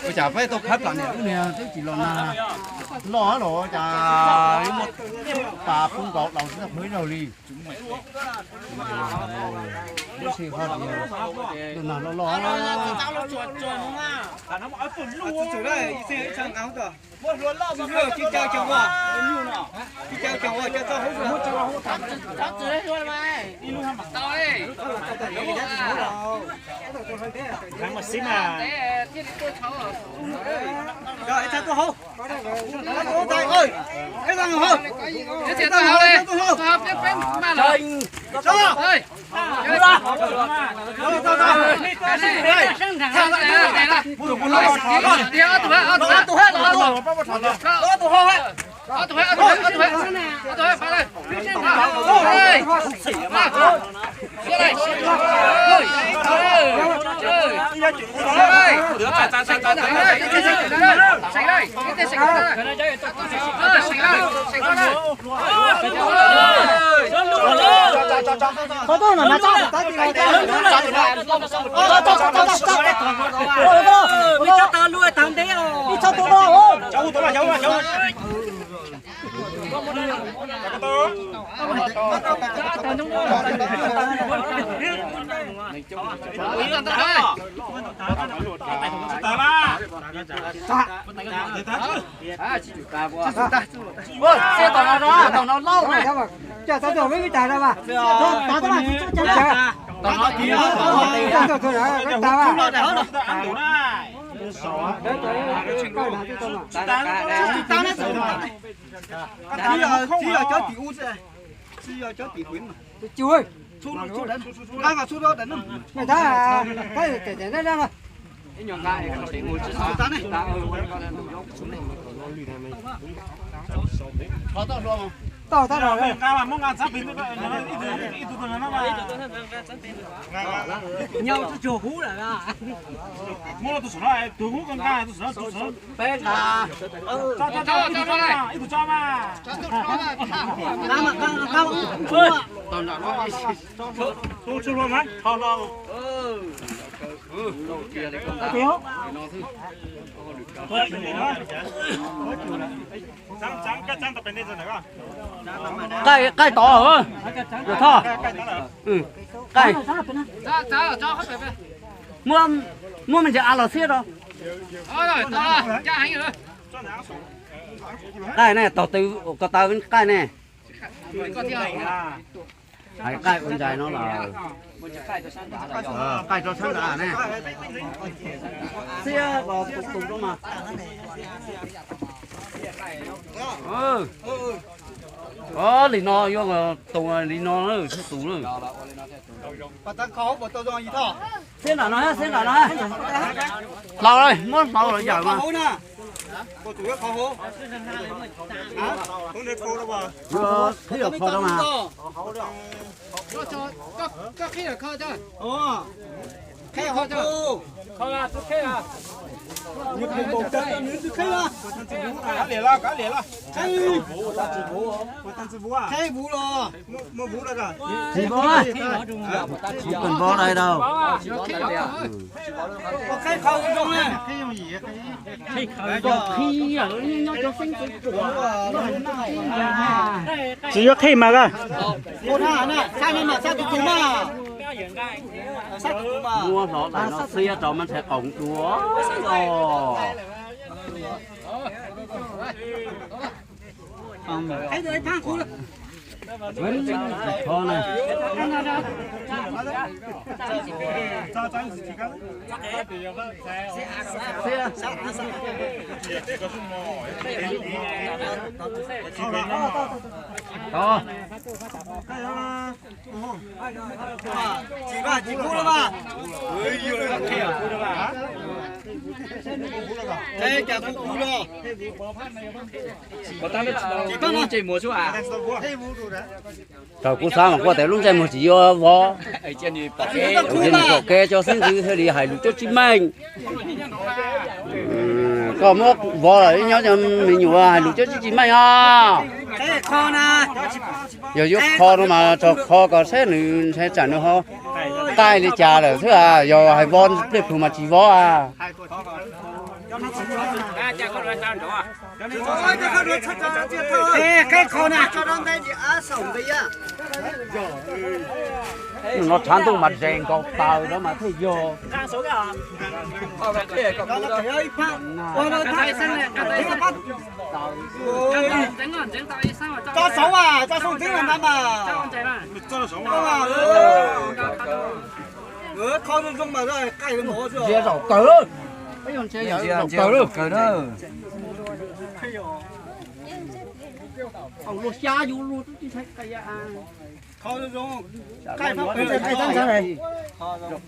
Ua cas peb tau khawb plam niam lub niag twb tsis los nag loj los cas yuav muaj pas pub nkaus daus tsis tau qhwv zaug li. Lub sij hawm no nag loj loj. Tau tau los. Nqa mas muab nqa txhab pem, ib tug ib tug no na. Nyob tsuag tsuag hub lawm. Muab tus saum no, tus hub koj nqa, tus saum no tus saum. Peb nqa. Tso tso tso, ib tug tso mas, ib tug tso mas. Nqa mas nqa, nqa. Tus tsuag hluas mas tho hlo. Qaij, qaij tod, Thoj. Qaij. Muab, muab me ntsis av los xiab rau. Qaij ne, tog tw ko taw qaij ne. Hais qaij ua ntsais no los. Qaij rau sab nrad ne. Xiab los tus tus rau mas. Li no yuav tus li no, tus na. Xiab nram no, xiab nram no. Hlau, muab hlau los yawm mas. Yuav qhib los kho rau mas. Tsis npau dai rau. Tsis yuav qhib mas koj. Muab hlo dais no xiab rau mas ntshai qaum dua os. Thaum kuv xav mas kuv tias lub ntsej muag tsis yuav vov, ces nws pom kev cov xeeb ntxwv thiaj li hais lus cog tsis meej. Koj muab vov lawm nyob cov me nyuam hais lus cog tsis meej os. Yog yuav kho no mas tso kho kom saib nws ntshai tsam nws ho qaij li cas lawm xwb. Yog hais vov pliaj plhus mas tsis vov a. Nws no tshav ntuj mas zes nkaus taws no mas thiaj yog. Ntsia zaum kawg. Ntsia zaum kawg na. Luag xya yus luag tub tsis ntshai qia.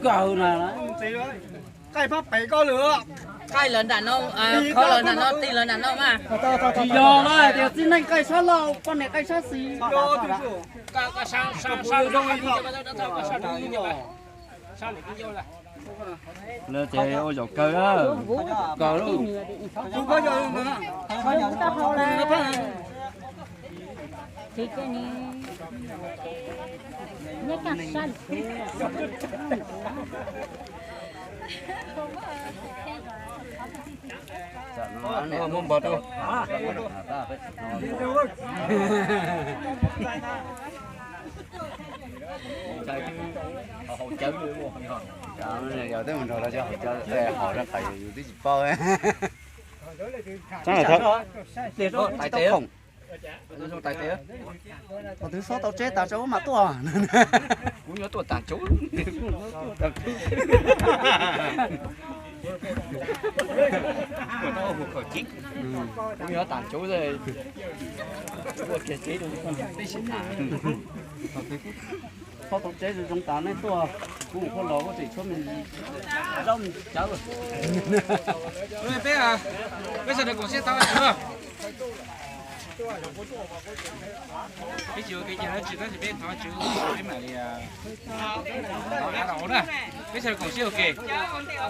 Kawg na. Qaij lawv nram no, kho lawv nram no, tig lawv nram no mas. Tsis yog na, tias txij neej qaij sab laug, poj niam qaij sab xis. Lawv ces ua zaum kawg, kawg lawm. Muab npog rau. Yog tej mus nrog lawv cov haus cawv, haus rau qhov yus twb tsis paub. Tais tes, tais tes. Thaum twg xob tau tseb tas tso mam tuaj. Kuv yuav tuaj tas tsuv. Kuv yuav tas tsuv, ua kiag tsev rau peb sib tham. Thaum twg xob tau tseb zoo tas nej tuaj, kuv mus qhov los kuj tseem tshuav me zaub me cawv. Peb, peb sawv daws koom siab thov Vajtswv. Peb tsis ua ke ces Vajtswv tab sis peb thov Vajtswv peb mam li thov av los hauv na. Peb sawv daws koom siab ua ke.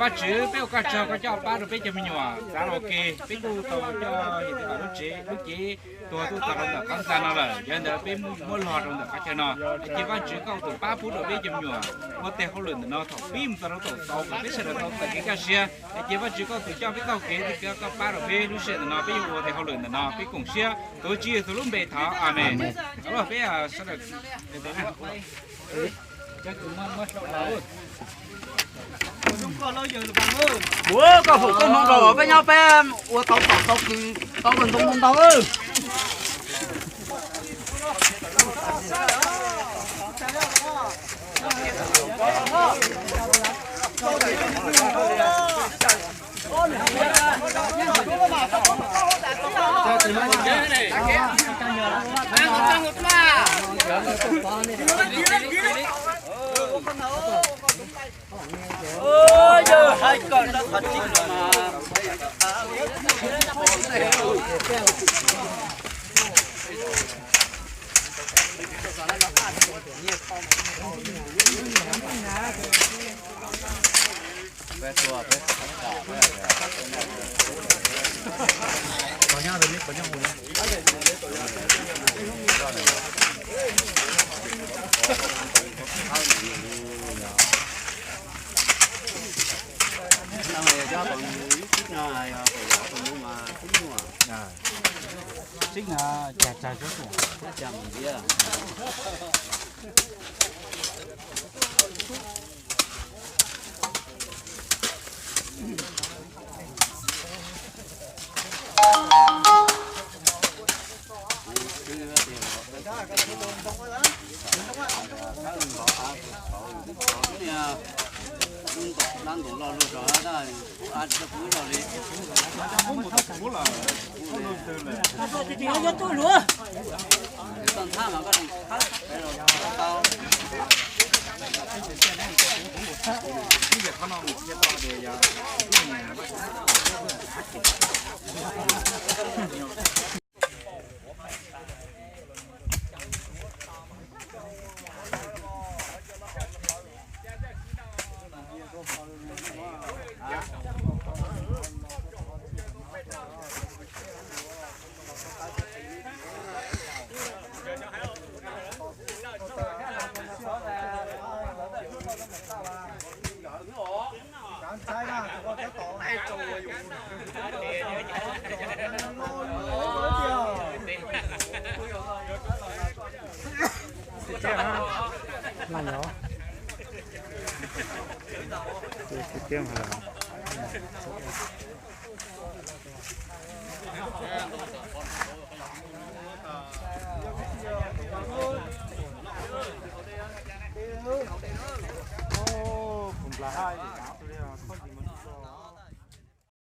Vajtswv, peb ua koj tsaug koj coj pab rau peb cov me nyuam txav los ua ke, peb kuj tau coj yog tej lub tsev lub cev tuag tuaj txog rau ntawm qab ntxa no lawm, yog li ntawd peb muab log rau ntawm qab chaw no. Ces Vajtswv koj tus pab pub rau peb cov me nyuam ua tes hauj lwm ntawm no thaum pib mus txog rau thaum xaus kom peb sawv daws tau tawm kev kaj siab. Ces Vajtswv koj tus coj peb taug kev, koj pab rau peb lub sij hawm ntawm no peb yuav ua tes hauj lwm ntawm no peb koom siab. Tuav Tswv Yexus lub npe thov, amen. Peb sawv daws Ua koj foom koj hmoov rau peb nyob peb ua tau tom tau kws tau kws ntoo ntau. Laj nyob. Tus tiag mas.